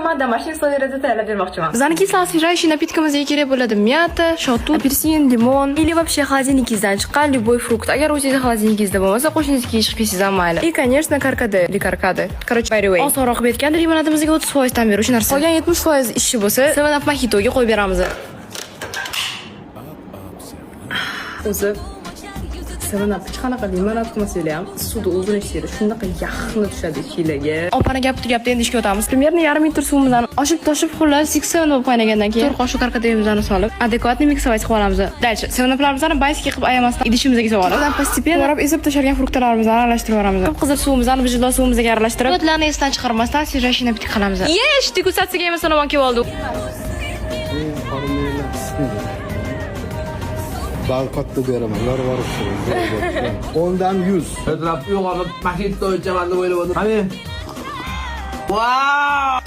Man домашний условия da tayyorlab bermoqchiman. Bizani кисло освежающий напитка mizga kerak bo'ladi мята, shotut, апельсин, limon или вообще холодильник ingizdan chiqqan любой фрукт. Agar o'zingizni холодильник ingizda bo'lmasa, qo'shningizniki chiqib kelsangiz ham mayli. И, конечно, karkade или karkade. Короче, by the way, osonroq qilib aytganda, limonadimizga 30% dan beruvchi narsa. Qolgan 70% ishi bo'lsa, 7 Up mojitoga qo'yib beramiz. O'zi 7 Up hech qanaqa limonad qilmasanglar ham, suvni o'zini ichsanglar, shunaqa yaxni tushadi ichinglarga. Opani gapi tugabdi, endi ishga o'tamiz. Примерно yarim litr suvimizni oshib toshib, xullas, 6-7 bo'lib qaynagandan keyin 4 qoshiq karkademizni solib, адекватный миксовать qilib olamiz. Дальше 7 Uplarimizni байский qilib ayamasdan idishimizga solib olib, постепенно borib ezib tashalgan фрукт larimizni aralashtirib yuboramiz. Qizil suvimizni vijilo suvimizga aralashtirib, o'tlarni esdan chiqarmasdan свежайший напиток qilamiz. Yesh, degustatsiyaga ham salomon kelib oldi. Qorninglar. Bal katta beraman, yorib turib. 10dan 100. Ertalab uyg'onib mojito ichaman deb o'ylab. Qani? Wow!